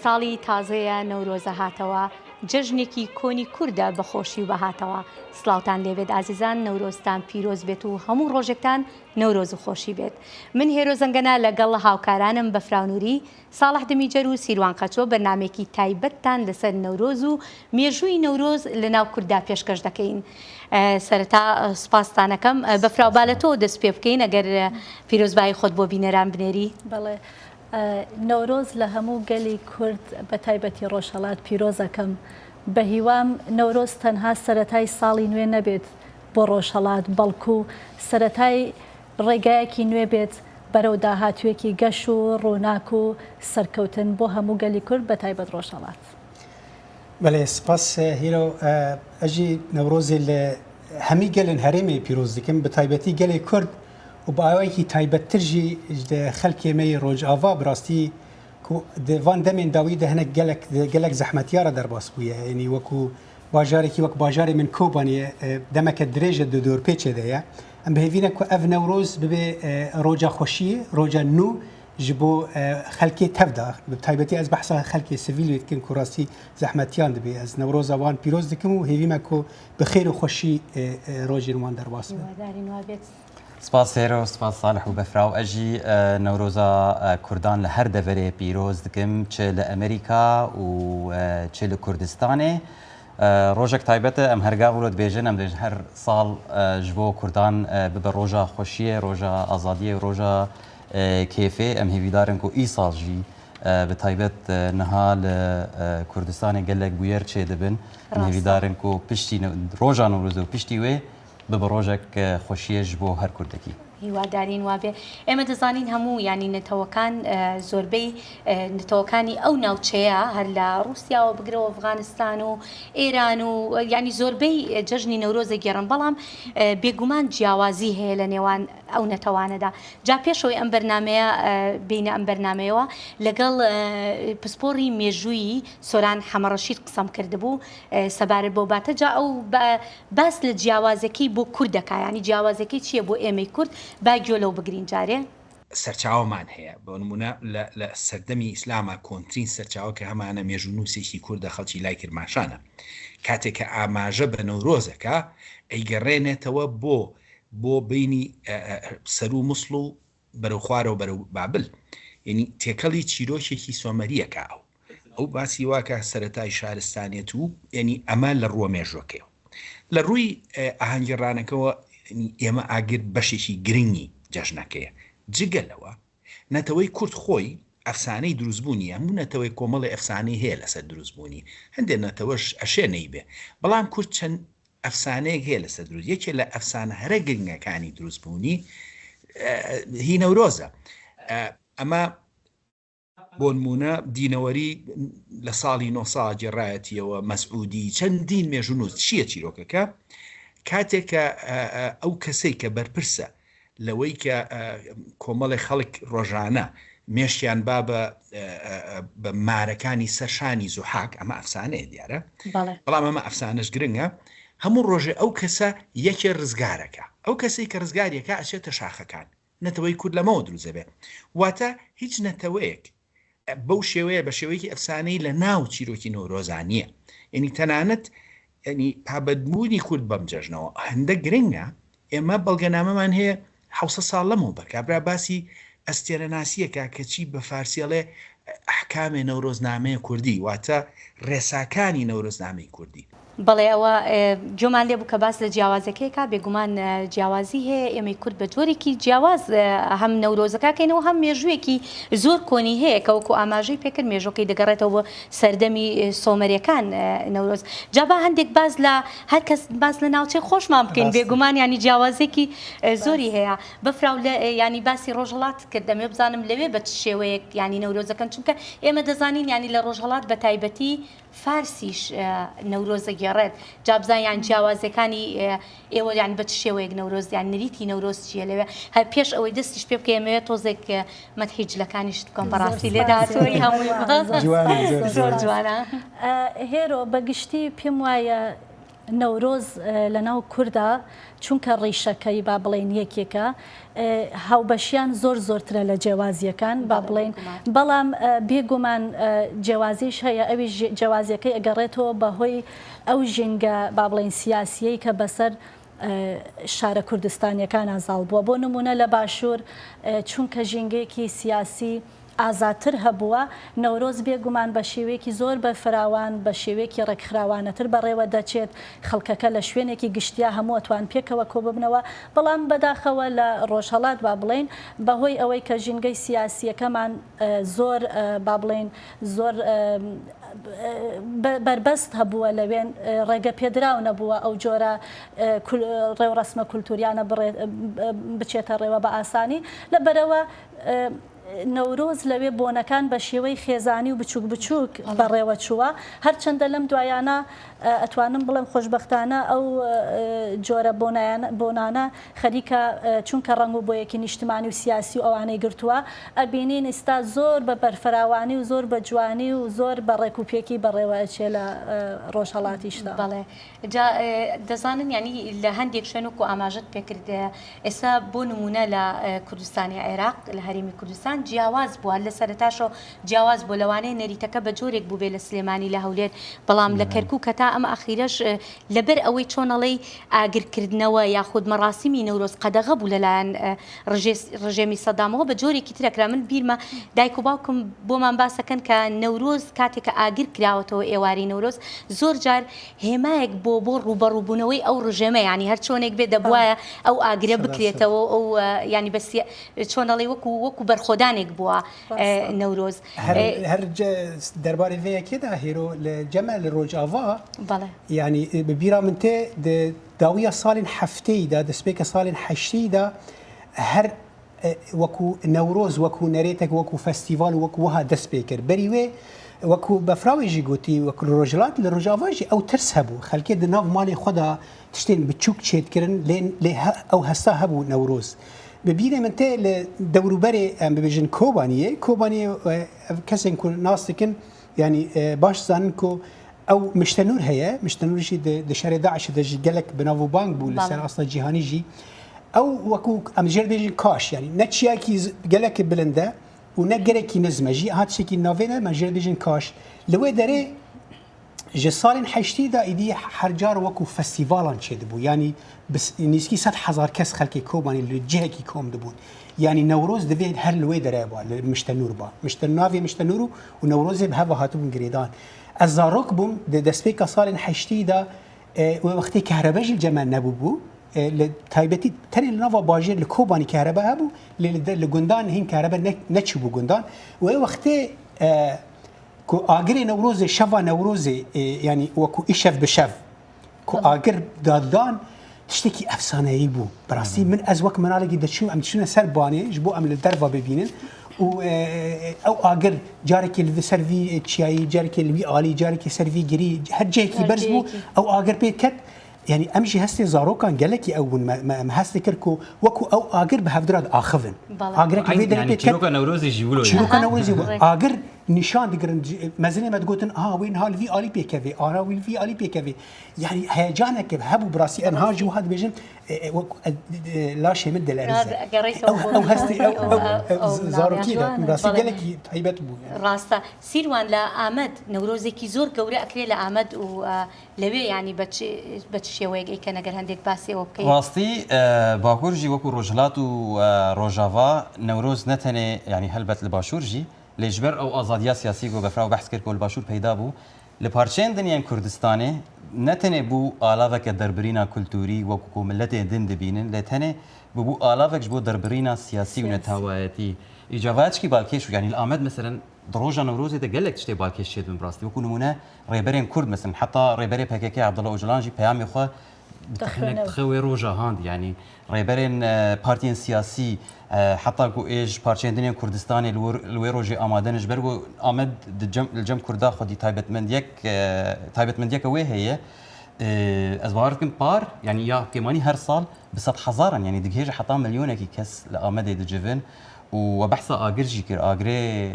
ساڵی تازەیە نەورۆزە هاتەوە جەژنێکی کۆنی کوردە بە خۆشی و بەهاتەوە سڵاوتان لێبێت ئازیزان نەورۆزتان پیرۆز بێت و هەموو ڕۆژێکتان نەورۆز و خۆشی بێت من هێرۆ زەنگەنە لەگەڵ هاوکارانم بەفراونوری ساڵح دمیجەر و سیروان قەچۆ بەرنامەیەکی تایبەتتان لەسەر نەورۆز و مێژووی نەورۆز لە ناو کورددا پێشکەش دەکەین. سەرەتا سوپاستان ئەکەم. بەفراو با لە تۆوە دەست پێ بکەین ئەگەر پیرۆزبایی خۆت بۆ بینەران بنێری. بەڵێ نەورۆز لە هەموو گەلی کورد بە تایبەتی ڕۆژهەڵات پیرۆز ئەکەم. بە هیوام نەورۆز تەنها سەرەتای ساڵی نوێ نەبێت بۆ ڕۆژهەڵات بەڵکو سەرەتای ڕێگایەکی نوێ بێت بەرەو داهاتوویەکی گەش و ڕووناک و سەرکەوتن بۆ هەموو گەلی کورد بە تایبەت ڕۆژهەڵات. بەلێ سپاس هیرۆ ئەژی نەورۆزێ لە هەمی گەلن هەرێمێ پیرۆز دکم بە تایبەتی گەلێ کورد و بە ئاوایەکی تایبەتتر ژی لە خەلکێ مەی ڕۆژاڤا بڕاستی کو دە ڤان دەمێن داوی دە هەنەک گەلەک گەلەک زەحمەتیا رە دەرباس بوویە یەنی وەکو باژارێکی وەک باژارێ من کۆبانێ دەمەکە درێژە دە دۆرپێچێ دەیە ئەم بە هێڤینە کو ئەڤ نەورۆز ببێ ڕۆژا خۆشیێ ڕۆژا نوو ji bo xelkê tev da bi taybetî ez behsa xelkê sivîl wê dikim ku rastî zehmetiyan dibê ez Newroza wan pîroz dikim û hêvî me ku bi xêr û xweşî rojên wan derbas bin. Hêvîdarîn wa bêt. Spas Hêro, spas Salih û Befraw. Ez jî Newroza Kurdan li her deverê pîroz dikim çi li Amerîka û çi li Kurdistanê. Rojek taybet e, em her gav wilo dibêjin, em dibêjin her sal ji bo Kurdan bibe roja xweşiyê, roja azadiyê û roja kêfê. Em hêvîdar in ku îsal jî bi taybet niha li Kurdistanê gelek bûyer çêdibin. Em hêvîdar in ku piştî roja Newrozê û piştî wê bibe rojek xweşiyê ji bo her Kurdekî. هیوادارین وابێ. ئێمە دەزانین هەموو یانی نەتەوەکان زۆربەی نەتەوەکانی ئەو ناوچەیە هەر لە ڕووسیاوە بگرەوە ئەفغانستان و ئێران و یانی زۆربەی جەژنی نەورۆز دەگێڕن بەڵام بێگومان جیاوازی هەیە لە نێوان ئەو نەتەوانەدا جا پێشەوەی ئەم بەرنمەیە بینە ئەم بەرنمەیەوە لەگەڵ پسپۆڕی مێژوویی سۆران حەمەڕەشید قسەم کردبوو سەبارەت بەو باتە جا ئەو باس لە جیاوازەکەی بۆ کورد دەکا یانی جیاوازەکەی چیە بۆ ئێمەی کورد با گوێ لەو بگرین جارێ. سەرچاوەمان هەیە بۆ نموونە لە لە سەردەمی ئیسلاما کۆنترین سەرچاوە کە هەمانە مێژوونووسێکی کوردە خەڵکی لای کرماشانە کاتێک کە ئاماژە بە نەورۆز ئەکا ئەیگەڕێنێتەوە بۆ بۆ بەینی سەروو موسڵ و بەرەو خوارەوە بەرەو بابل یعنی تێکەڵی چیرۆکێکی سۆمەریەکە ئەو ئەو باسی واکە سەرەتای شارستانیەت و یعنی ئەمە لە ڕووە مێژوەکەیەوە لە ڕووی ئاهەنگێڕانەکەوە ئێمە ئاگر بەشێکی گرنگی جەژنەکەیە جگە لەوە نەتەوەی کورد خۆی ئەفسانەی دروستبوونی هەموو نەتەوەی کۆمەڵی ئەفسانەی هەیە لەسەر دروستبوونی هەندێک نەتەوەش ئەشێ نەیبێ بەڵام کورد چەند ئەفسانەیەک هەیە لەسەر دروست یەکێ لە ئەفسانە هەرە گرنگەکانی دروستبوونی هی نەورۆزە ئەمە بۆنمونە دینەوەری لە ساڵی 900 گێڕایەتیەوە مەسعودی چەندین مێژونووس چییە چیرۆکەکە کاتێک کە ئەو کەسەی کە بەرپرسە لەوەی کە کۆمەڵی خەڵک ڕۆژانە مێشیان با بە بە مارەکانی سەرشانی زوحاک ئەمە ئەفسانەیە دیارە بەڵام ئەمە ئەفسانەش گرنگە هەموو ڕۆژێ ئەو کەسە یەکێ ڕزگارەکە ئەو کەسێک کە ڕزگاریەکە ئەچێتە شاخەکان نەتەوەی کورد لەمەوە دروست دەبێت واتە هیچ نەتەوەیەک بەو شێوەیە بە شێوەیەکی ئەفسانەی لە ناو چیرۆکی نەورۆزا نییە یعنی تەنانەت ینی پابەندبوونی کورد بەم جەژنەوە هەندە گرنگە ئێمە بەڵگەنامەمان هەیە حوسە ساڵ لەمەوبەر کابرا باسی ئەستێرەناسیەکە کەچی بە فارسیەڵێ ئەحکامێ نەورۆزنامەیە کوردی واتە ڕێساکانی نەورۆزنامەی کوردی. بەڵێ ئەوە گوێمان لێ بوو کە باس لە جیاوازەکەی کا، بێگومان جیاوازی هەیە، ئێمەی کورد بە جۆرێکی جیاواز هەم نەورۆزەکە کەینەوە هەم مێژوویەکی زۆر کۆنی هەیە کە وەکو ئاماژەی پێکرد مێژوەکەی دەگەڕێتەوە بۆ سەردەمی سۆمەریەکان نەورۆز جا با هەندێک باس لە هەر کەس باس لە ناوچەی خۆشمان بکەین بێگومان ینی جیاوازێکی زۆری هەیە بەفراو لە ینی باسی ڕۆژهەڵات کرد دەمەوێ بزانم لەوێ بە چ شێوەیەک ینی نەورۆزەکەن چونکە ئێمە دەزانین ینی لە ڕۆژهەڵات بە تایبەتی فارسیش نەورۆز دەگێڕێت جا بزان یان جیاوازیەکانی ئێوە یان بە چ شێوەیەک نەورۆز یان نریتی نەورۆز چییە لەوێ هەر پێش ئەوەی دەستیش پێ بکەی ئەمەوێت تۆزێک مەدحی جلەکانیشت بکەم بەڕاستی لێ داهاتووی هەمووی جوانە زۆر زۆر جوانە. هێرۆ بە گشتی پێم وایە. نەورۆز لەناو کوردا چونکە ڕیشەکەی با بڵێین یەکێکە هاوبەشیان زۆر زۆرترە لە جیاوازیەکان با بڵێین بەڵام بێگومان جیاوازیش هەیە ئەویش جیاوازیەکەی ئەگەڕێتەوە بەهۆی ئەو ژینگە با بڵێین سیاسیەی کە بەسەر شارە کوردستانیەکانا زاڵ بووە بۆ نمونە لە باشوور چونکە ژینگەیەکی سیاسی ئازادتر هەبووە، نەورۆز بێ گومان بە شێوەیەکی زۆر بەرفراوان، بە شێوەیەکی ڕێکخراوانەتر بەڕێوە دەچێت، خەڵکەکە لە شوێنێکی گشتیا هەموو ئەتوان پێکەوە کۆببنەوە، بەڵام بەداخەوە لە ڕۆژهەڵات با بڵێین بە هۆی ئەوەی کە ژینگەی سیاسییەکەمان زۆر با بڵێین زۆر بەربەست هەبووە لەوێن ڕێگە پێدراو نەبووە ئەو جۆرە ڕێوڕەسمە کولتووریانە بچێتە ڕێوە بە ئاسانی لەبەرئەوە نەورۆز لەوێ بۆنەکان بە شێوەی خێزانی و بچووک بچووک بەڕێوە چووە، هەرچەندە لەم دوایانە ئەتوانم بڵێم خۆشبەختانە ئەو جۆرە بۆنانە خەریکە چونکە ڕەنگ و بۆیەکی نیشتمانی و سیاسی و ئەوانەی گرتووە ئەبینین ئیستا زۆر بە بەرفراوانی و زۆر بە جوانی و زۆر بە ڕێک و پێکی بەڕێوە ئەچێ لە ڕۆژهەڵاتیشدا. بەڵێ جا دەزانن یانی لە هەندێک شوێن وەکو ئاماژەت پێکرد ئێستا بۆ نمونە لە کوردستانی عێراق لە هەرێمی کوردستان جیاواز بووە لە سەرتاشەوە جیاواز بۆ لەوانەیە نەریتەکە بە جۆرێک بووبێ لە سلێمانی لە هەولێر بەڵام لە کەرکوک هەتا ئەم ئەخیرەش لەبەر ئەوەی چۆنەڵی ئاگرکردنەوە یاخود مەڕاسیمی نەورۆز قەدەغە بوو لەلایەن ڕژێمی سەدامەوە بە جۆرێکی ترەکرا من بیرمە دایک و باوکم بۆمان باسەکەن کە نەورۆز کاتێک کە ئاگر کراوەتەوە ئێوارەی نەورۆز زۆر جار هێمایەک بۆ بۆ ڕووبەڕووبوونەوەی ئەو ڕژێمە یانی هەر چۆنێک بێ دەبوایە ئەو ئاگرە بکرێتەوە ئەو ینی بەس چۆنەڵی وەکو وەکو بەرخۆدانێک بووە نەورۆز. هەر دەربارەی vê yekê de hêro li cem e li Rojava yanî bi bîra min tê di dawiya salên hefteyî de destpêka salên heşteyî de her وەکو نەورۆز وەکو نەرێتێک وەکو فەستیڤاڵ و وەکو وەها دەست پێ کرد بەری وێ وەکو بەفراوی ژی گوتی وەکو لە ڕۆژهەڵات لە ڕۆژاڤا ژی ئەو ترس هەبوو خەلکێ di nav malê xwe de tiştên biçûk çêdikirin lê lê ew hesta hebû Newroz bi bîrê min tê li dewrûberê em bibêjin Kobaniyê Kobaniyê ev kesên ku nas dikin yanî baş dizanin ku ew Miştenûr heye Miştenûr jî di şerê DAIŞê de jî gelek bi nav û bang bû li ser asta cîhanî jî Ew wekû em jê re dibêjin kaş yanî ne çiyakî gelekî bilind e û ne gerekî nizm e jî aha tiştekî navê ne me jê re dibêjin kaş. Li wê derê ji salên heştî de êdî her car wekû festîvalan çêdibû yanî bi nîzkî 100,000 kes xelkê Kobanê li cihekî kom dibûn. Yanî Newroz divê her li wê derê ba li Miştenûr ba. Mişten navê Miştenûr û Newrozê bi hev ve hatibûn girêdan. Ez zarok bûm di destpêka salên heştî de Wê wextê kehrebe jî li cem me nebûbû. Li taybetî tenê li nava bajêr li Kobanî kehrebe hebû lê li gundan hîn kehrebe neçûbû gundan. Wê wextê ku agirê Newrozê şeva Newrozê yanî wekû îşev bi şev ku agir dadidan tiştekî efsaneyî bû. Bi rastî min ez wek minalekî diçûm em diçûne ser banê ji bo em li derva bibînin û ew agir carekê li ser vî çiyayî carekê li wî alî carekê ser vî girî her cihekî berz bû ew agir pê ket yanî em jî hestê zarokan gelekî ew bûn me em hest dikir ku wekû ew agir bi hevdira diaxivin. Agirek li vê derê pê ket. Çîroka Newrozê jî wilo ye. Çîroka Newrozê wilo. Agir nîşan digirin mezinê me digotin aha wê niha li vî alî pê kevê aha wê li vî alî pê kevê. Yanî heyecaneke hebû bi rastî em ha jî wiha dibêjin laşê min dilerize. Ew hestê ew zarokî de bi rastî gelekî taybet bû. Rast e. Sîrwan li Amed Newrozekî zor gewre ekirê li Amed û لەوێ یانی بە چ بە چ شێوەیەک ئەیکەن ئەگەر هەندێک باسی ئەوە بکەی؟ ڕاستی باکوور ژی وەکوو ڕۆژهەلات و ڕۆژاڤا نەورۆز نە تەنێ یانی هەلبەت li باشوور ژی لێ ji ber ew azadiya siyasî ku Befraw behs kir ku li başûr peyda bû li parçeyên din yên Kurdistanê ne tenê bû alaveke derbirîna kultûrî wekû ku miletên din dibînin lê tenê bûbû alavek ji bo derbirîna siyasî û netewayetî. Îca vaya çikî balkêş bû yanî li Amed meselen di roja Newrozê de gelek tiştê balkêş çêdibin bi rastî wekû nimûne rêberên Kurd meselen heta rêberê PKK Abdullah Ocalan jî peyamê xwe hinek dixe wê roja hand yanî rêberên partiyên siyasî heta ku ê ji parçeyên din ên Kurdistanê li wir li wê rojê amade ne ji ber ku Amed di cem li cem Kurda xwedî taybetmendiyek taybetmendiyeke wê heye ez bawer dikim par yanî ya kêmanî her sal bi sedhezaran yanî digihêje heta milyonekî kes li Amedê dicivin û we behsa agir jî kir agirê.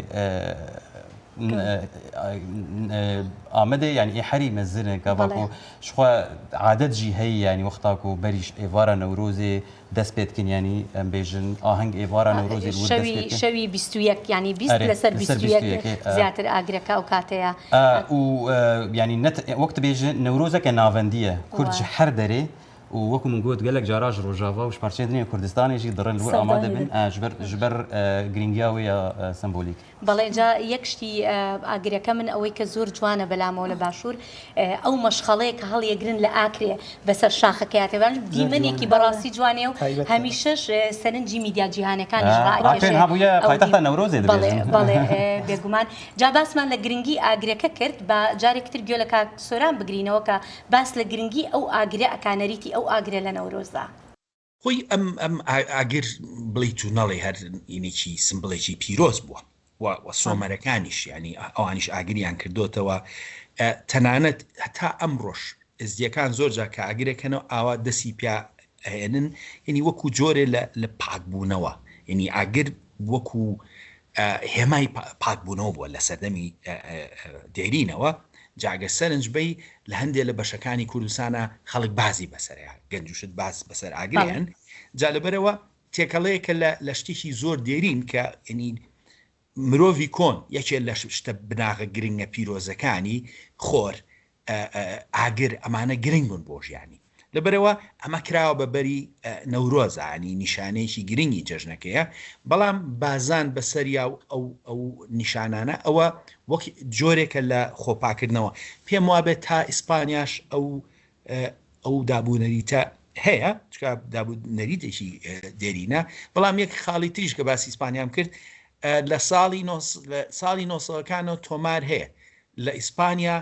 ئامەدێ یانی ئێ هەری مەزنە گاڤا بەڵێ. کو ji xwe عادەت jî heye yanî wexta ku berî ji êvara Newrozê dest pê dikin yanî em bêjin aheng êvara Newrozê li wir dest شەوی pê dikin. شەوی 21 یانی 20 ئەرێ لەسەر li ser 21 21ê زیاتر ئاگرەکە ئەو کاتەیە. û yanî net wek tu bêjin Newrozeke navendî ye. Kurd ji وە. her derê û wekû min got gelek cara ji Rojava û ji parçeyên din ên Kurdistanê jî dirin li wir amade Serdanî bin dikin. ji ber ji ber girîngiya wê ya sembolîk. بەڵێ جا یەک شتی ئاگرەکە من ئەوەی کە زۆر جوانە بەلامەوە لە باشوور ئەو مەشخەڵەیە کە هەڵیەگرن لە ئاکرێ بەسەر شاخەکەیا تێبان زۆر جوانە. دیمەنێکی بەڕاستی جوانەیە و تایبەتە. هەمیشەش سەرنجی میدیا جیهانەکانیش ئاکرێن ڕائەکێشێ هەبوویە ئەو پایتەختە دیم نەورۆزێ بەڵێ دبێژن. بەڵێ بێگومان جا باسمان لە گرنگی ئاگرەکە کرد با جارێکی تر گوێ لە کاک سۆران بگرینەوە کە باس لە گرنگی ئەو ئاگرە ئەکا نەریتی ئەو ئاگرە لە نەورۆزدا. خۆی ئەم ئەم ئاگر بڵێیت و نەڵێی هەر ینێکی سمبڵێکی پیرۆز بووە و و سۆمەرەکانیش یانی ئەوانیش ئاگریان کردۆتەوە تەنانەت هەتا ئەمڕۆش ئێزدیەکان زۆر جار کە ئاگرێکەنەوە ئاوا دەسی پیا ئەهێنن یعنی وەکو جۆرێ لە لە پاکبوونەوە یعنی ئاگر وەکو هێمای پاکبوونەوە بووە لە سەردەمی دێرینەوە، جا گەر سەرنج بەی لە هەندێ لە بەشەکانی کوردستانا خەڵک بازی بەسەرەیە، گەنج و شت باز بەسەر ئاگرێن، جا لەبەرئەوە تێکەڵەیەکە لە لە شتێکی زۆر دێرین کە یەنی مرۆڤی کۆن یەکێ لە شتە بناغە گرنگە پیرۆزەکانی خۆر ئاگر ئەمانە گرنگ بوون بۆ ژیانی لەبەرئەوە ئەمە کراوە بە بەری نەورۆزە ینی نیشانەیەکی گرنگی جەژنەکەیە بەڵام بازان بەسەریا و ئەو ئەو نیشانانە ئەوە وەک جۆرێکە لە خۆپاکردنەوە پێم وابێت تا ئیسپانیاش ئەو ئەو دابوونەریتە هەیە چکا دابوو نەریتێکی دێرینە بەڵام یەک خاڵی تریش کە باسی ئیسپانیام کرد لە ساڵی ساڵی نۆسەکانەوە تۆمار هەیە لە ئیسپانیا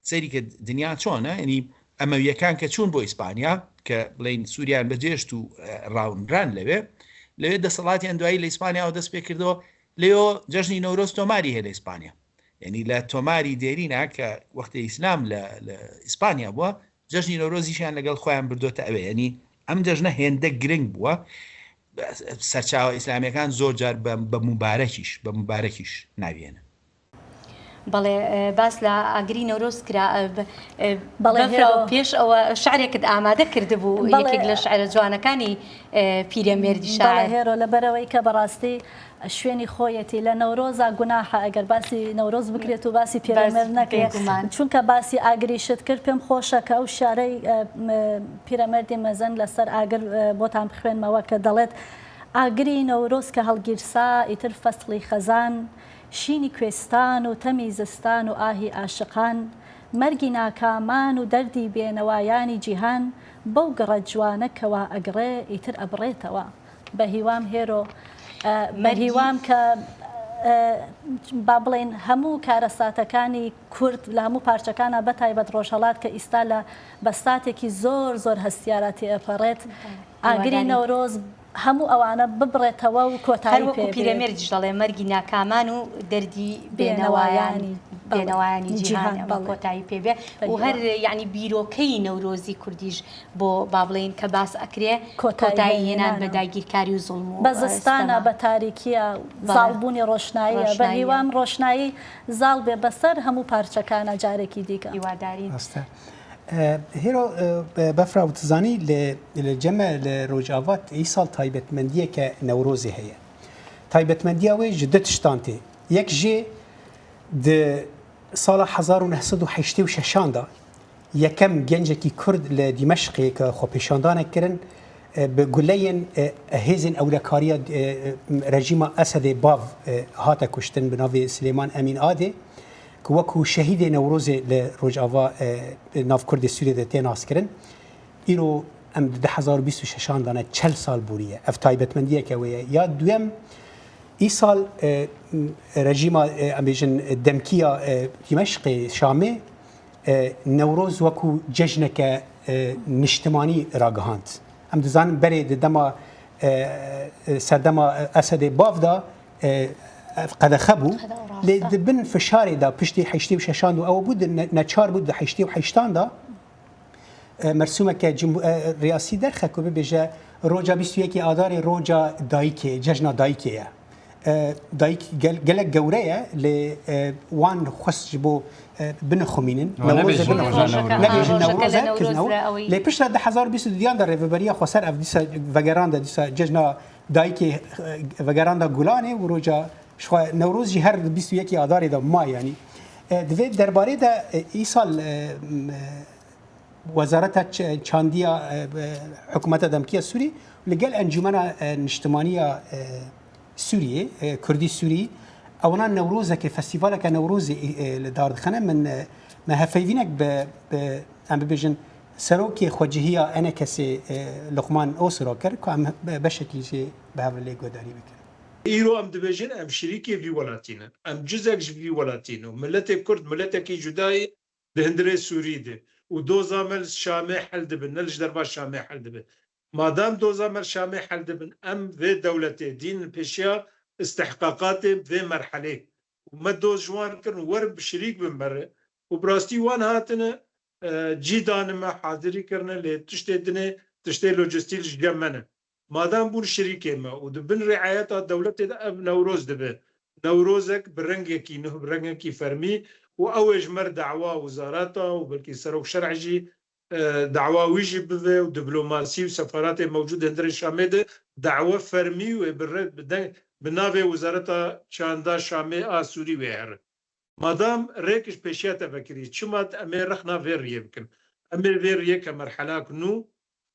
سەیری کە دنیا چۆنە یعنی ئەمەویەکان کە چوون بۆ ئیسپانیا کە بڵین سووریان بەجێشت و ڕاونران لەوێ لەوێ دەسەڵاتیان دوایی لە ئیسپانیاوە دەست پێ کردەوە لێۆ جەژنی نەورۆز تۆماری هەیە لە ئیسپانیا یعنی لە تۆماری دێرینا کە وەختی ئیسلام لە ئیسپانیا بووە جەژنی نەورۆزیشیان لەگەڵ خۆیان بردۆتە ئەوێ یعنی ئەم جەژنە هێندە گرنگ بووە سەرچاوە ئیسلامیەکان زۆر جار بە موبارەکیش بە موبارەکیش ناویێنن. بەڵێ باس لە ئاگری نەورۆز کرا بەڵێ بەفراو هێرۆ. پێش ئەوە شعرێکت ئامادە کردبوو بەڵێ. یەکێک لە شعرە جوانەکانی پیرەمێردی بەڵێ شاعر. هێرۆ لەبەرئەوەی کە بەڕاستی شوێنی خۆیەتی لە نەورۆزا گوناحە ئەگەر باسی نەورۆز بکرێت و باسی باس پیرەمێرد نەکرێت بێگومان. چونکە باسی ئاگریشت کرد پێم خۆشە کە ئەو شعرەی پیرەمێردی مەزن لەسەر ئاگر بۆتان بخوێنمەوە کە دەڵێت ئاگری نەورۆز کە هەڵگیرسا ئیتر فەسڵی خەزان شینی کوێستان و تەمی زستان و ئاهی ئاشقان، مەرگی ناکامان و دەردی بێنەوایانی جیهان بەو گڕە جوانە کە وا ئەگڕێ ئیتر ئەبڕێتەوە. بە هیوام هێرۆ، بە هیوام کە با بڵێین هەموو کارەساتەکانی کورد لە هەموو پارچەکانا بە تایبەت ڕۆژهەڵات کە ئیستا لە بە ساتێکی زۆر زۆر هەستیارا تێئەپەڕێت، ئاگری نەورۆز هەموو ئەوانە ببڕێتەوە و هەر کۆتایی وەکو پێ بێت. پیرەمێردیش دەڵێ مەرگی ناکامان و دەردی بێنەوایانی بێنەوایانی بەڵێ بێنەوایانی جیهان جیهان ئەمە بەڵێ کۆتایی پێ بێ بە و هەر هیوا. یەعنی بیرۆکەی نەورۆزی کوردیش بۆ با بڵێین کە باس ئەکرێ کۆتایی کۆتایی هێنان بە هێنانە. داگیرکاری و زوڵم و بە زستانە ستەمە. بە تاریکیە بەڵێ زاڵبوونی ڕۆشناییە بە ڕۆشناییە. هیوام ڕۆشنایی زاڵ بێ بەسەر هەموو پارچەکانا جارێکی دیکە. هیوادارین. ڕاستە. هێرۆ بەفرا وتزانی لە جەمە لە ڕۆژاڤا ئیساڵ تایبەتمەندیەکە نەورۆزێ هەیە. تایبەتمەندیا وێ ji du tiştan tê. Yek jê di sala 1986 da yekem gencekî Kurd li Dîmeşqê ke xwepêşandanek kirin bi guleyên hêzên ewlekariya rejîma Esedê bav hate kuştin bi navê Silêman Emîn Adê. Ku wekû şehîdê Newrozê li Rojava nav Kurdê Sûriyê de tê naskirin, îro em di 2026 an de ne çel sal borî ye. Ev taybetmendiyeke wê ye. Ya duyem îsal rejîma em bêjin demkî ya Dîmeşqê, Şamê Newroz wekû cejneke niştimanî ragihand. Em dizanin berê di dema serdema Esedê bav de Ev qedexe bû lê di bin fişarê de piştî heştê û şeşan û ew bû neçar bû di heştê û heştan de mersûmeke riyasî derxe ku bibêje roja 21 adarê roja dayikê cejna dayikê ye. دایک gelek gewre ye lê wan xwest ji bo binixumînin Newrozê nebêjin Newroz e lê piştre 2022 de rêveberiya xweser ev dîsa vegeranda dîsa cejna dayikê vegeranda Gulanê û roja ji xwe Newroz jî her 21 Adarê de ma yanî di vê derbarê de îsal Wezareta Çandiya Hikûmeta Demkî ya Sûrî li gel Encûmena Niştimanî ya Sûriyê, Kurdî Sûrî, ewna Newrozekê, festîvaleke Newrozê li dar dixine. Min me hevpeyvînek bi bi em bibêjin Serokê Xwecihî ya ENKSê Luqman Osro kir ku em beşekî jê bi hev re lê guhdarî bikin. Îro em dibêjin em şirîkê vî welatî ne, em cizek ji vî welatî ne û miletê Kurd miletekî cuda ye Di hundirê Sûrî de û doza me li Şamê hel dibin ne li ji derva Şamê hel dibin. Madam doza me li Şamê hel dibin em vê dewletê dîn li pêşiya îstihqaqatê vê merhelê û me doz ji wan kirin werin bi şirîk bin me re û bi rastî wan hatine cî dane me hazirî kirine lê tiştê dinê tiştê lojistî li ji cem me ne. Madam bûn şirîkê me û di bin rîayeta dewletê de ev Newroz dibe Newrozek bi rengekî nuh, bi rengekî fermî û ew ê ji me re dawa wizareta û belkî Serok Şer'î jî dawa wî jî bibe û diplomasî û sefaratê mewcûd hundirê Şamê de dawe fermî wê bi re bi deng bi navê Wizareta Çanda Şamê a Sûrî wê here. Madam rêk ji pêşiya te vekiriye çima em ê rexna vê riyê bikin? Em ê vê riyê ke merhelak nû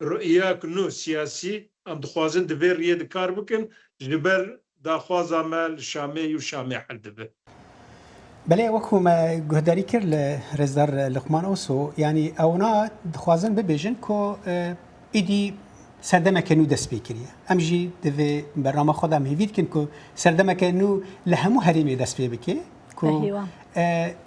Ru'yak nû siyasî em dixwazin di vê riyê de kar bikin ji ber daxwaza me li Şamê yû Şamê hel dibe. Belê wekû me guhdarî kir li rêzdar Luqman Oso yanî ewna dixwazin bibêjin ku êdî serdemeke nû dest pê kiriye. Em jî di vê bernama xwe de em hêvî dikin ku serdemeke nû li hemû herêmê dest pê bike. Ku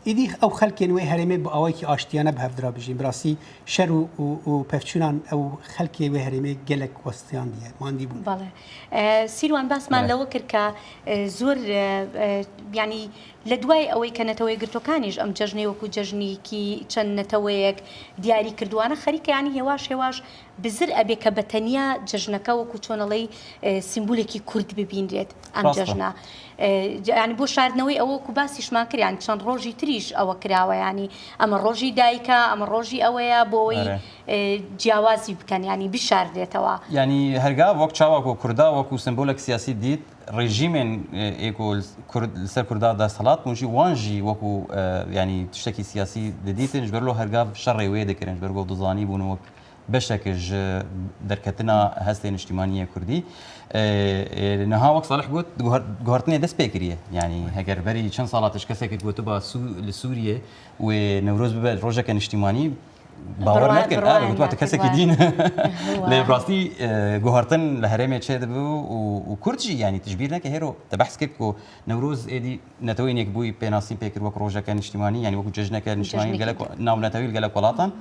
êdî ew xelkên wê herêmê bi awayekî aştiyane bi hev dira bijîn. Bi rastî şer û û pevçûnan ew xelkê wê herêmê gelek westiyandiye, mandî bûn. Bale. Sîrwan basمان لەوە کرد کە زۆر یانی لە دوای ئەوەی کە نەتەوە یەکگرتووەکانیش ئەم جەژنەی وەکو جەژنێکی چەند نەتەوەیەک دیاری کردووانە خەریکە یانی هێواش هێواش بزر ئەبێ کە بە تەنیا جەژنەکە وەکو چۆن ئەڵێی سیمبولێکی کورد ببینرێت ئەم جەژنە ینی بۆ شاردنەوەی ئەوە وەکو باسیشمان کرد یان چەند ڕۆژی تریش ئەوە کراوە ینی ئەمە ڕۆژی دایکە ئەمە ڕۆژی ئەوەیە بۆ ئەوەی جیاوازی بکەن ینی بشاردێتەوە. یانی هەرگا وەک چاوا کو کوردا وەکو سمبولێک سیاسی دیت ڕێژیمێن ئێ کو کورد لەسەر کوردا دەسەڵات بوون ژی وان ژی وەکو یانی تشتێکی سیاسی ددیتن ji ber lo hergav şerê wê dikirin ji ber ku dizanî bûn wek beşek ji derketina hestê niştîmanî yê kurdî. Niha wek Salih got guhertinê dest pê kiriye. Yanî heger berî çend sala tişt kesekê gotiba li Sûriyê wê Newroz bibe rojeke niştîmanî bawer nedikir. Ev gotiba tu kesekî dîn. Lê bi rastî guhertin li herêmê çêdibû û kurd jî yanî tu ji bîr neke hêro te behs kir ku Newroz êdî neteweyên yekbûyî pênasîn pê kir wek rojeke niştîmanî yanî wek cejneke niştîmanî gelek navnetewî li gelek welatan.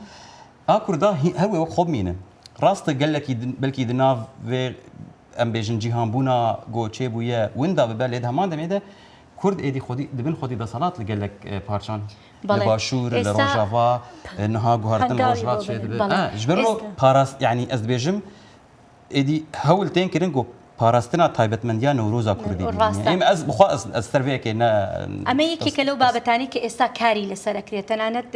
A Kurda her wê wek xwe bimînin. Rast e gelekî belkî di nav vê em bêjin cîhanbûna ku çêbûye winda bibe lê di heman demê de Kurd êdî xwedî dibin xwedî deselat li gelek parçan. Li Başûr, li Rojava niha guhertin li Rojhilat çêdibe. Ji ber ro parast yanî ez dibêjim Êdî hewl tên kirin ku parastina taybetmendiya Newroza Kurdî bibîne. Êm ez bi xwe ez ez ser vê yekê ne Eme yekêke لەو بابەتانەی کە ئێستا کاری لەسەر ئەکرێت تەنانەت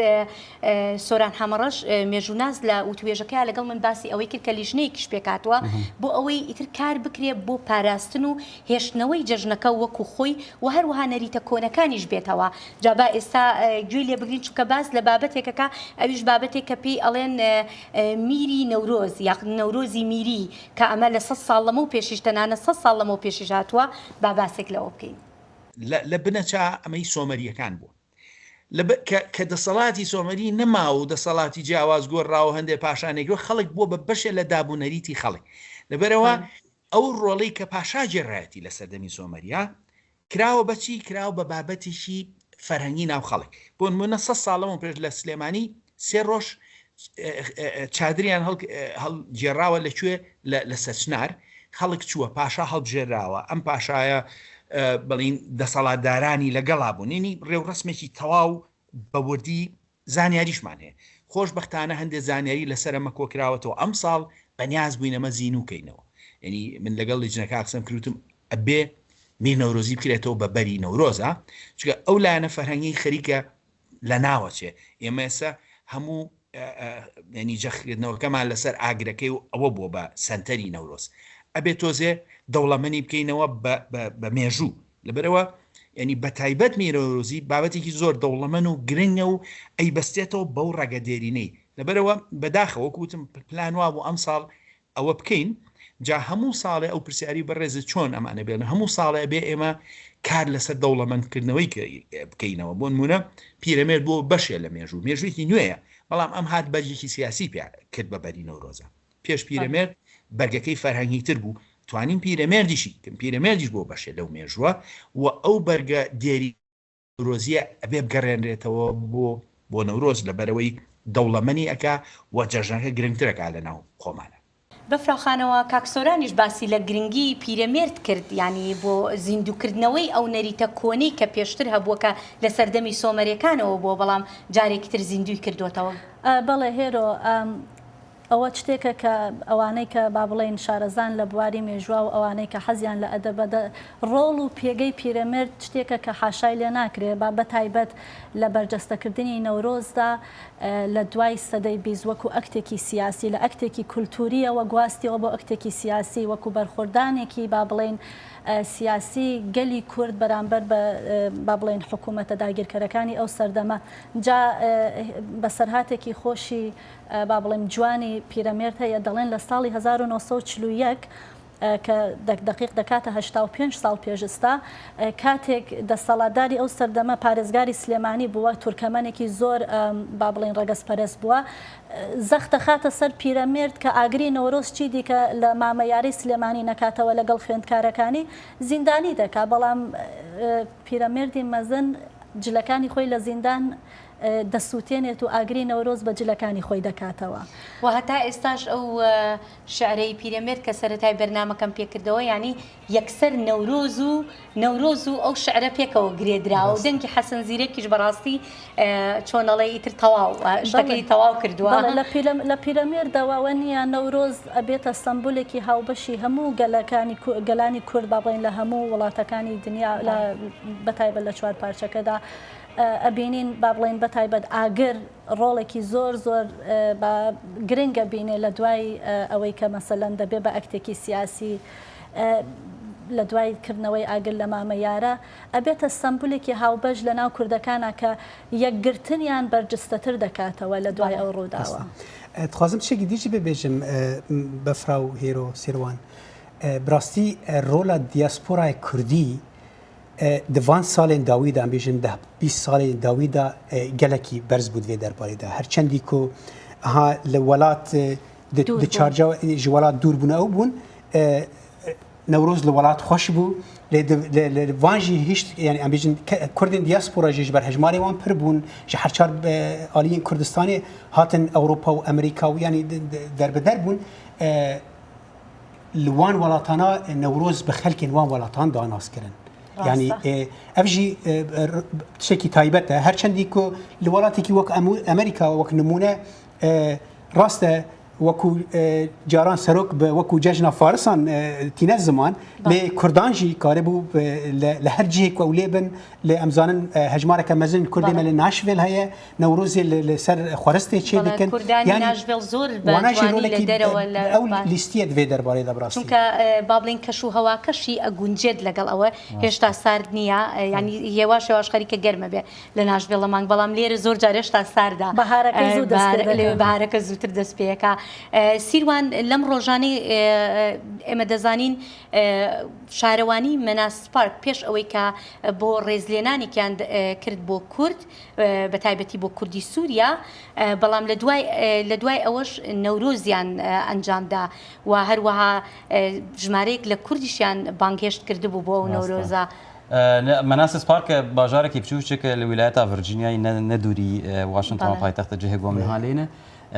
سۆران حەمەڕەش مێژووناس لە وتوێژەکەیا لەگەڵ من باسی ئەوەی کرد کە لیژنەیەکیش پێکهاتووە بۆ ئەوەی ئیتر کار بکرێ بۆ پاراستن و هێشتنەوەی جەژنەکە وەکو خۆی و هەروەها نەریتە کۆنەکانیش بێتەوە جا با ئێستا گوێی لێ بگرین چونکە باس لە بابەتێکەکە ئەویش بابەتێک کە پێی ئەڵێن میری نەورۆز یاخود نەورۆزی میری کە ئەمە لە سەد ساڵ لەمەو پێشیش تەنانەت سەد ساڵ لەمەو پێشیش هاتووە با باسێک لەوە بکەین. لە لە بنەچا ئەمەی سۆمەرییەکان بووە. لە بە کە کە دەسەڵاتی سۆمەری نەما و دەسەڵاتی جیاواز گۆڕرا و هەندێ پاشانێک و خەڵک بووە بە بەشێ لە داب و نەریتی خەڵک. لەبەرئەوە ئەو ڕۆڵەی کە پاشا گێڕایەتی لە سەردەمی سۆمەریا کراوە بە چی؟ کراوە بە بابەتێکی فەرهەنگی ناو خەڵک. بۆ نموونە سەد ساڵ لەمەو پێش لە سلێمانی سێ ڕۆژ چادریان هەڵگێڕاوە لە کوێ؟ لە سەرچنار خەڵک چووە، پاشا هەڵبژێراوە، ئەم پاشایە بڵین دەسەڵاتدارانی لەگەڵا بوون، یەنی ڕێوڕەسمێکی تەواو بە وردی زانیاریشمان هەیە. خۆشبەختانە هەندێ زانیاری لەسەر ئەمە کۆکراوەتەوە، ئەمساڵ بەنیاز بووین ئەمە زینوو کەینەوە. یەنی من لەگەڵ لیجنەکە قسەم کرد وتم ئەبێ. میر نەورۆزی بکرێتەوە بە بەری نەورۆزە چونکە ئەو لایەنە فەرهەنگی خەریکە لە ناوەچێ ئێمە ئێستا هەموو ینی جەخکردنەوەکەمان لەسەر ئاگرەکەی و ئەوە بووە بە سەنتەری نەورۆز ئەبێ تۆزێ دەوڵەمەنی بکەینەوە بە مێژوو لەبەرەوە ینی بە تایبەت میرەورۆزی بابەتێکی زۆر دەوڵەمەن و گرنگە و ئەی بەستێتەوە بەو ڕەگە دێرینەی لەبەرەوە بەداخەوە وەکو وتم پلان وابوو ئەمساڵ ئەوە بکەین جا هەموو ساڵێ ئەو پرسیاری بەڕێزت چۆن ئەمانە بێن هەموو ساڵێ ئەبێ ئێمە کار لەسەر دەوڵەمەندکردنەوەی بکەینەوە بۆ نمونە پیرەمێرد بۆ بەشێ لە مێژوو مێژوویەکی نوێیە بەڵام ئەم هات بەرگێکی سیاسی پێ کرد بە بەری نەورۆزە پێش پیرەمێرد بەرگەکەی فەرهەنگی تر بوو توانیم پیرەمێردیشی پیرەمێردیش بۆ بەشێ لەو مێژووە و ئەو بەرگە دێری نەورۆزیە ئەبێ بگەڕێنرێتەوە بۆ بۆ نەورۆز لەبەرئەوەی دەوڵەمەنی ئەکا و جەژنەکە گرنگتر ئەکا لەناو خۆمانا. بەفراوخانەوە کاک سۆرانیش باسی لە گرنگی پیرەمێرد کرد یانی بۆ زیندوو کردنەوەی ئەو نەریتە کۆنەی کە پێشتر هەبووە کە لە سەردەمی سۆمەرێکانەوە بووە بەڵام جارێکی تر زیندووی کردۆتەوە. بەڵێ هێرۆ ئەوە شتێکە کە ئەوانەی کە با بڵێین شارەزان لە بواری مێژووا و ئەوانەی کە حەزیان لە ئەدەبە دە ڕۆڵ و پێگەی پیرەمێرد شتێکە کە حاشای لێ ناکرێ با بە تایبەت لە بەرجەستەکردنی نەورۆزدا لە دوای سەدەی 20 وەکوو ئەکتێکی سیاسی لە ئەکتێکی کولتوورییەوە گواستیەوە بۆ ئەکتێکی سیاسی وەکوو بەرخۆردانێکی با بڵێین سیاسی گەلی کورد بەرامبەر بە با بڵێین حکوومەتە داگیرکەرەکانی ئەو سەردەمە جا بەسەرهاتێکی خۆشی با بڵێم جوانی پیرەمێرد هەیە، دەڵێن لە ساڵی 1941 کە دەقیق دەکاتە 85 ساڵ پێش ئستا، کاتێک دەسەڵاتداری ئەو سەردەمە پارێزگاری سلێمانی بووە، تورکەمەنێکی زۆر با بڵێین ڕەگەزپەرست بووە، زەخت دەخاتە سەر پیرەمێرد کە ئاگری نەورۆز چی دیکە لە مامەیارەی سلێمانی نەکاتەوە لەگەڵ خوێندکارەکانی، زیندانی دەکا، بەڵام پیرەمێردی مەزن جلەکانی خۆی لە زیندان دەسووتێنێت و ئاگری نەورۆز بە جلەکانی خۆی دەکاتەوە. وە هەتا ئێستاش ئەو شعرەی پیرەمێرد کە سەرەتای بەرنامەکەم پێکردەوە یانی یەکسەر نەورۆز و نەورۆز و ئەو شعرە پێکەوە گرێ دراوە و دەنگی حەسەن زیرەکیش بەڕاستی چۆن ئەڵێ ئیتر تەواو شتەکەی تەواو کردووە. بەڵێ لە پیرە لە پیرەمێردەوە وە نییە نەورۆز ئەبێتە سەمبولێکی هاوبەشی هەموو گەلەکانی گەلانی کورد با بڵێین لە هەموو وڵاتەکانی دنیا لە بەتایبەت لە چوار پارچەکەدا ئەبینین با بڵێین بە تایبەت ئاگر ڕۆڵێکی زۆر زۆر با گرنگ ئەبینێ لە دوای ئەوەی کە مەسەلەن دەبێ بە ئەکتێکی سیاسی لە دوای کردنەوەی ئاگر لە مامە یارە ئەبێتە سەمبولێکی هاوبەش لە ناو کوردەکانا کە یەکگرتنیان بەرجستەتر دەکاتەوە لە دوای ئەو ڕووداوە. دخوازم تشتێکی دیجی ببێژم بەفراو هێرۆ سیروان براستی ڕۆلا دیاسپۆرای کوردی Di van salên dawî de em bêjin deh 20 salên dawî de gelekî berz bû di vê derbarê de. Her çendî ku ha li welat di çarca ji welat dûr bûne ew bûn Newroz li welat xweş bû lê li van jî hişt yani em bêjin Kurdên diaspora jî ji ber hejmarê wan pir bûn ji her çar aliyên Kurdistanê hatin Ewropa û Amerîka û yanî derbider bûn Li wan welatana Newroz bi xelkên wan welatan da naskirin. Yani ev jî tiştekî taybet e. Her çendî ku li welatekî wek Amerîka wek nimûne rast e wekû caran serok bi wekû cejna Farisan tîne ziman lê Kurdan jî karibû li her cihê ku ew lê bin lê em zanin hejmareke mezin Kurdê me li Nashville heye Newrozê li ser xweristê çê dikin. Kurdanî Nashville zor بە جوانی لە دەرەوە لە ئەو لیستیە di vê derbarê de bi rastî. چونکە با بڵێین کەش و هەواکەشی ئەگونجێت لەگەڵ ئەوە هێشتا سارد نییە یانی هێواش هێواش خەریکە گەرمە بێ لە ناشڤێڵ لە مانگ بەڵام لێرە زۆر جار هێشتا ساردە بەهارەکەی زوو دەست پێ دەکا. لەوێ بەهارەکە زووتر دەست پێ ئەکا. سیروان لەم ڕۆژانەی ئێمە دەزانین شارەوانی مەناس پارک پێش ئەوەی کە بۆ ڕێزلێنانێکیان کرد بۆ کورد بە تایبەتی بۆ کوردی سووریا، بەڵام لە دوای لە دوای ئەوەش نەورۆزیان ئەنجامدا و هەروەها ژمارەیەک لە کوردیشیان بانگهێشت کردبوو بۆ ئەو نەورۆزە. مەناسس پارک باژارێکی بچووچێکە لە ویلایەتا ڤرجینیای نە دووری واشنتۆن پایتەختە جهێک بۆ منها لێنە.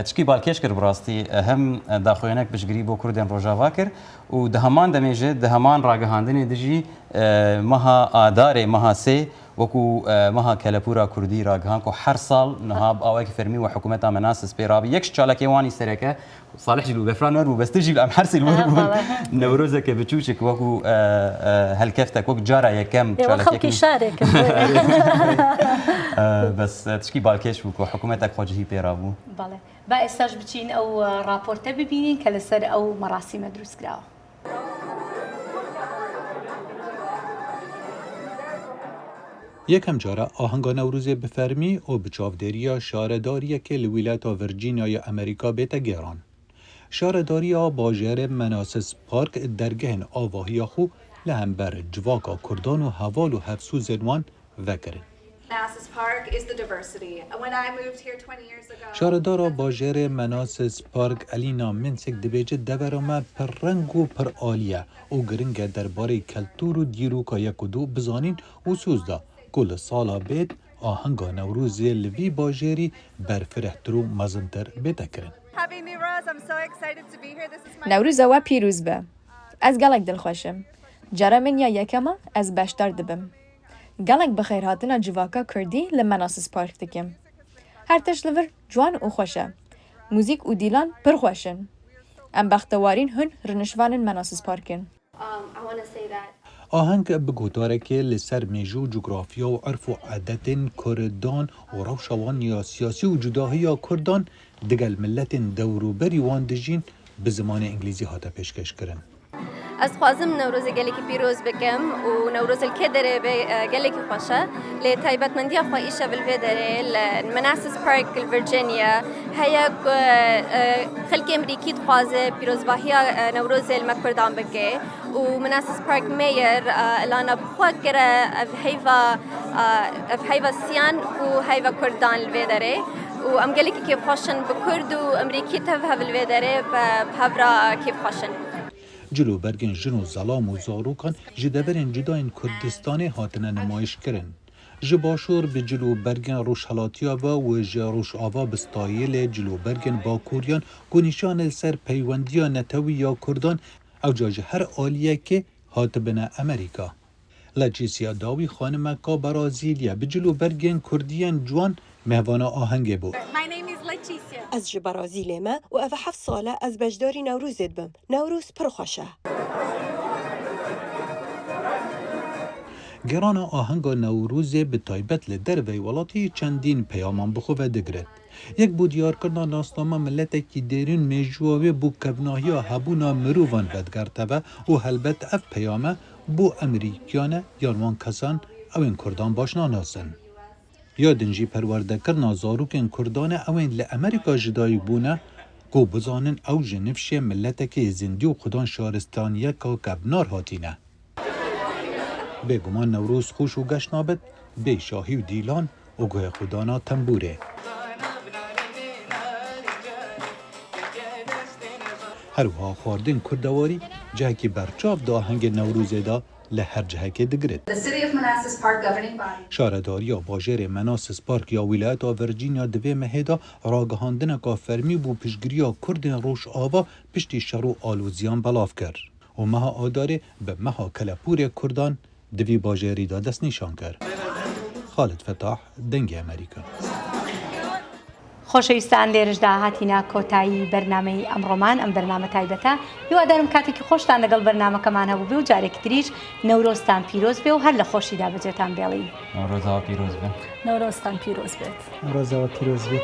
تشکی بالکێش کرد بڕاستی هەم داخویانێک پشتگیری بۆ کوردێن ڕۆژاڤا کرد و دە هەمان دەمێ ژێ دە هەمان ڕاگەهاندنێ دژی مەها ئادارێ مەها سێ. وەکو مەها کەلەپوورا کوردی راگهان کو هەر ساڵ نها ب ئاوایەکی فەرمی وە حکوومەتا مەناسس پێ رابی یەک چالاکی وانی سەرەکە ساڵح جی بەفران وەر بوو بەس تژی ئەم هەرسی وەر بوون نەورۆزەکە بچووچک وەکو هەلکەفتەک وەک جارا یەکەم خەڵکی شارێکن بەس تشکی بالکێش بوو کە حکوومەتەک خۆجهی پێ رابوو. بەڵێ با ئێستاش بچین ئەو ڕاپۆرتە ببینین کە لەسەر ئەو مەڕاسیمە دروست کراوە. یەکەم جارە ئاهەنگا نەورۆزێ bi fermî û bi çavdêriya şaredariyekê li wîlayeta Virginiaya Amerîka bête gêran. Şaredariya bajêrê Manassas Park dergehên avahiya xwe li hember civaka Kurdan û heval û hevsozên wan vekirin. Şaredara bajêrê Manassas Park Elîna Minsik dibêje devera me pir reng û pir alî ye û giring e derbarê keltûr û dîroka yek û du bizanîn û soz da ku li sala bêt ahenga Newrozê li vî bajêrî berfirehtir û mezintir bête kirin. Newroza we pîroz be. Ez gelek dilxweş im. Cara min ya yekem a ez beşdar dibim. Gelek bi xêrhatina civaka kurdî li Manassas Park dikim. Her tişt li vir ciwan û xweş e. Muzîk û dîlan pir xweş in. Em bextewarîn hûn rinişvanên Manassas Park in. Aheng bi gotarekê li ser mêjû, cografya û irf û edetên kurdan û rewşa wan ya siyasî û cudahiya kurdan digel miletên dewrûberî wan dijîn bi zimanê îngilîzî hate pêşkêşkirin. Ez dixwazim Newrozê gelekî pîroz bikim û Newroz li kê derê bê gelekî xweş e. Lê taybetmendiya xwe îşev li vê derê li Manassas Park li Virginia heye ku xelkê Emrîkî dixwaze pîrozbahiya Newrozê li me Kurdan bike û Manassas Park Mayor Ilana bi xwe kire ev heyva ev heyva siyan û heyva Kurdan li vê derê û em gelekî kêfxweş in bi Kurd û Emrîkî tev hev li vê derê bi hev re kêfxweş in. Cil û bergên jin û zelam û zarokan ji deverên cuda yên Kurdistanê hatine nimayişkirin. Ji başûr bi cil û bergên rojhelatiya ve û ji rojava bi stayîlê cil û bergên bakûriyan ku nîşanê li ser peywendiya netewî ya Kurdan ewca ji her aliyekê hatibine Amerîka. Leticia dawî xanimeka Berazîlî bi cil û bergên Kurdî yên ciwan mêvana ahengê bû. Ez ji Berazîlê me û ev heft sal e ez beşdarî Newrozê dibim. Newroz pir xweş e. Gerana ahenga Newrozê bi taybet li derveyî welatî çendîn peyaman bi xwe ve digirit. Yek bo diyarkirina nasnama miletekî dêrîn mêjûwa wê bo kevnahiya hebûna mirovan vedigerteve û helbet ev peyame bo Amerîkiyan e yan wan kesan ew ên Kurdan baş nanasin. Ya din jî perwerdekirina zarokên Kurdan e ew ên li Amerîka ji dayik bûne ku bizanin ew ji nifşê miletekê zindî û xwedan şaristaniyeka kevnar hatîne. Bêguman Newroz xweş û geş nabit bê şahî û dîlan û guhê xwe dana tembûrê. Her wiha xwardên kurdewarî cihekî berçav di ahengê Newrozê de li her cihekê digirit. Şaredariya bajêrê Manassas Park ya wîlayeta Virginia di vê mehê de ragihandineka fermî bo piştgiriya Kurdên Rojava piştî şer û aloziyan belav kir û meha Adarê bi meha kelepûrê Kurdan Di vî bajêrî de destnîşan kir. Xalid Fetah, Dengê Amerîka. خۆشەویستان لێرەشدا هاتینە کۆتایی بەرنامەی ئەمڕۆمان ئەم بەرنامە تایبەتە هیوادارم کاتێکی خۆشتان لەگەڵ بەرنامەکەمان هەبوو بێ و جارێکی تریش نەورۆزتان پیرۆز بێ و هەر لە خۆشیدا بەجێتان بێڵین. نەورۆزەوە پیرۆز بێ. نەورۆزتان پیرۆز بێت. نەورۆزەوە پیرۆز بێ.